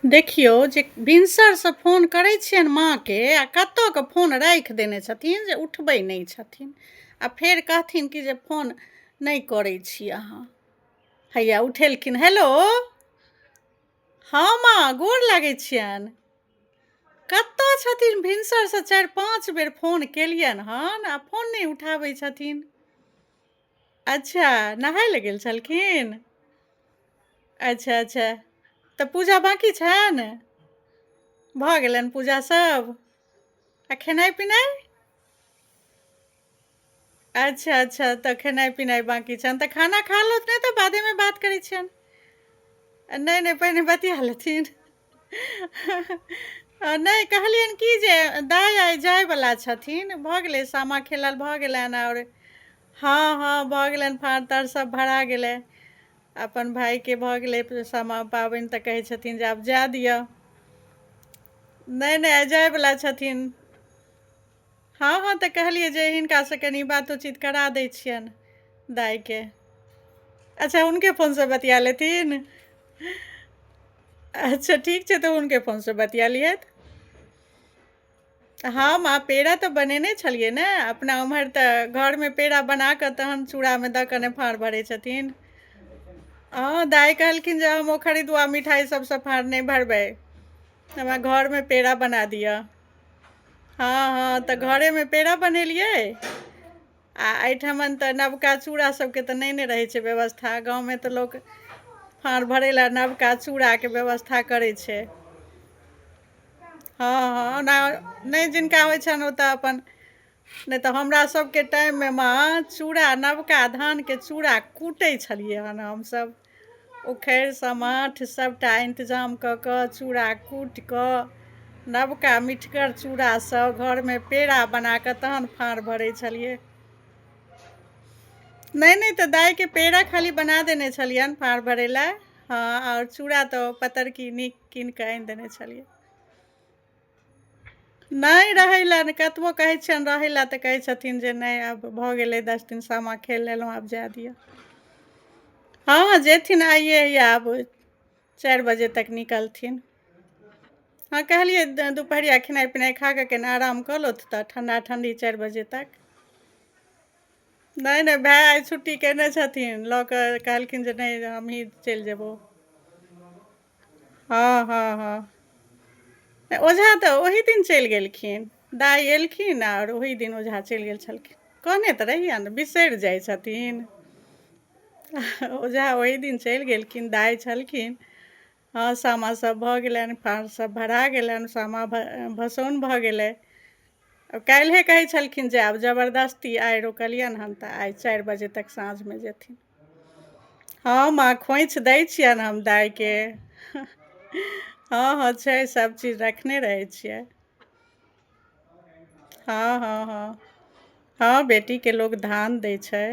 देखियौ जे भिनसरसँ फोन करै छियनि माँके आ कतयके फोन राखि देने छथिन जे उठबै नहि छथिन आ फेर कहथिन कि जे फोन नहि करै छी अहाँ। हैया उठेलखिन। हेलो, हँ माँ, गोर लागै छियनि। कतय छथिन? भिनसरसँ 4-5 बेर फोन केलियनि हन आ फोन नहि उठाबै छथिन। अच्छा, नहाय लए गेल छलखिन। अच्छा अच्छा, तऽ पूजा बाँकी छनि? भऽ गेलनि पूजा सब? आ खेनाइ पिनाइ? अच्छा अच्छा, तऽ खेनाइ पिनाइ बाँकी छनि तऽ खाना खा लथि, नहि तऽ बादेमे बात करै छियनि। नहि नहि, पहिने बतिया लेथिन। नहि, कहलियनि कि जे दाइ आइ जायवला छथिन। भऽ गेलै, सामा खेलल भऽ गेलनि आओर हँ हँ भऽ गेलनि, फाड़ ताड़ सब भरा गेलै। अपन भायके भऽ गेलै सामा पाबनि, तऽ कहै छथिन जे आब जाय दिअ। नहि नहि, आइ जायवला छथिन। हँ हँ, तऽ कहलियै जे हिनकासँ कनि बातोचीत करा दै छियनि दाइके। अच्छा, हुनके फोनसँ बतिया लेथिन। अच्छा, ठीक छै, तऽ हुनके फोनसँ बतिया लिहथि। हँ माँ, पेड़ा तऽ बनेने छलियै ने। अपना ओम्हर तऽ घरमे पेड़ा बना कऽ तहन चूड़ामे दऽ कऽ ने फाँड़ भरै छथिन। हँ, दाइ कहलखिन जे हम ओ खरीदुआ मिठाइ सभसँ फाँड़ नहि भरबै, हमरा घरमे पेड़ा बना दिअ। हँ हँ, तऽ घरेमे पेड़ा बनेलियै। आ एहिठमन तऽ नवका चूड़ा सभके तऽ नहि ने रहै छै व्यवस्था। गाँवमे तऽ लोक फाँड़ भरै लए नवका चूड़ाके व्यवस्था करै छै। हँ हँ, ओना नहि जिनका होइ छनि ओ तऽ अपन, नहि तऽ हमरा सभके टाइममे माँ चूड़ा, नवका धानके चूड़ा कूटै छलियै हन हमसभ। उखड़ि समाठ सभटा इन्तजाम कऽ कऽ चूड़ा कूटि कऽ नवका मिठगर चूड़ासँ घरमे पेड़ा बना कऽ तहन फाँड़ भरै छलियै। नहि नहि, तऽ दाइके पेड़ा खाली बना देने छलियनि फाँड़ भरै लए। हँ, आओर चूड़ा तऽ पतरकी नीक कीन कऽ आनि देने छलियै। नहि रहै लए ने, कतबो कहै छियनि रहै लए तऽ कहै छथिन जे नहि, आब भऽ गेलै, 10 दिन सामा खेल लेलहुँ, आब जाय दिअ। हँ, जेथिन आइए या आब 4 बजे तक निकलथिन। हँ, कहलियै दुपहरिया खेनाइ पिनाइ खा कऽ कनि आराम कऽ लौथ तऽ ठण्डा ठण्डी 4 बजे तक। नहि नहि, भाय आइ छुट्टी केने छथिन लऽ कऽ, कहलखिन जे नहि, हमहीँ चलि जेबौ। हँ हँ हँ, ओझा तऽ ओही दिन चलि गेलखिन। दाइ एलखिन आओर ओही दिन ओझा चलि गेल छलखिन। कहने तऽ रहियनि, बिसरि जाइ छथिन। ओझा ओही दिन चलि गेलखिन, दाइ छलखिन। हँ, सामा सब भऽ गेलनि, फाँड़ सब भरा गेलनि, सामा भसौन भऽ गेलै। आब काल्हिए कहै छलखिन जे आब जबरदस्ती आइ रोकलियनि हन तऽ आइ 4 बजे तक साँझमे जेथिन। हँ माँ, खोँइछ दै छियनि हम दाइके। हँ हँ, छै, सब चीज रखने रहै छियै। हँ हँ हँ हँ, बेटीके लोक धान दै छै।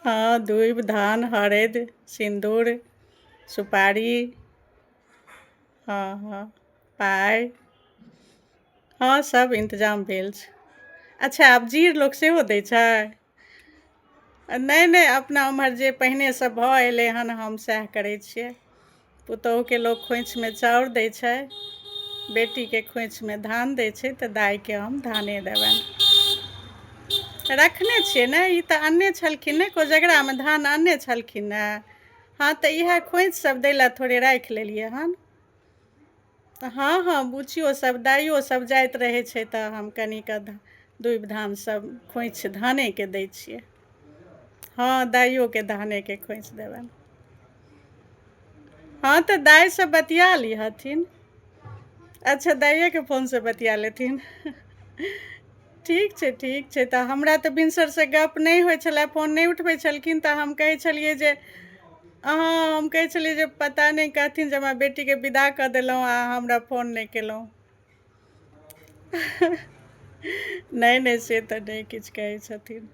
हँ, दूभि धान हरदि सिन्दूर सुपारी। हँ हँ, पाइ। हँ, सब इन्तजाम भेल छै। अच्छा, आब जीर लोक सेहो दै छै? नहि नहि, अपना ओम्हर जे पहिनेसँ भऽ एलै हन, हम सएह करै छियै। पुतोहुके लोक खोँइछमे चाउर दै छै, बेटीके खोँइछमे धान दै छै, तऽ दाइके हम धाने देबनि। रखने छियै ने। ई तऽ अनने छलखिन ने, कोजगरामे धान अनने छलखिन ने। हँ, तऽ इएह खोँइछ सब दै लए थोड़े राखि लेलियै हन। हँ हँ, बुचियो सब दाइयो सब जाइत रहै छै तऽ हम कनिक दूभि धान सब खोँइछ धानेके दै छियै। हँ, दाइयोके धानेके खोँइछ देबनि। हँ, तऽ दाइसँ बतिया लिहथिन। अच्छा, दाइएके फोनसँ बतिया लेथिन। ठीक छै, ठीक छै। तऽ हमरा तऽ भिनसरसँ गप्प नहि होइ छलए, फोन नहि उठबै छलखिन, तऽ हम कहै छलियै जे अहाँ, हम कहै छलियै जे पता नहि कहथिन जे हमरा बेटीके विदा कऽ देलहुँ आ हमरा फोन नहि केलहुँ। नहि नहि, से तऽ नहि किछु कहै छथिन।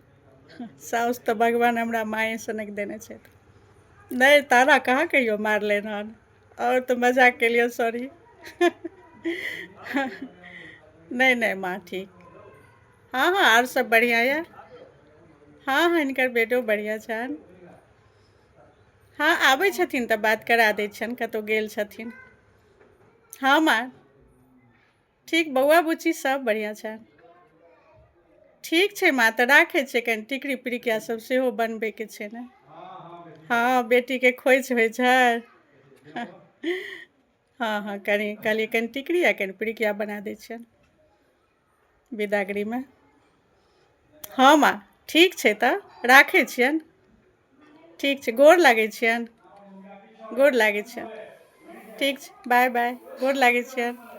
साउस तऽ भगवान हमरा माँए सनक देने छथि। नहि, ताना कहाँ कहियो मारलनि हन। आओर तऽ मजाक केलियै, सॉरी। नहि नहि माँ, ठीक। हँ हँ, आर सब बढ़िआँ यऽ। हँ हँ, हिनकर बेटो बढ़िआँ छनि। हँ आबै छथिन तऽ बात करा दै छियनि कतहु गेल छथिन। हँ माँ ठीक बौआ बुच्ची सब बढ़िआँ छै। ठीक छै माँ तऽ राखै छियै कनि टिकरी पिरिकिया सब सेहो बनबैके छै ने। हँ बेटीके खोइछ होइ छै। हँ हँ कनि कहलियै कनि टिकरी आ कनि पिरिकिया बना दै छियनि बिदागरीमे। हँ माँ ठीक छै तऽ राखै छियनि। ठीक छै गोर लागै छियनि। गोर लागै छियनि। ठीक छै बाय बाय गोर लागै छियनि।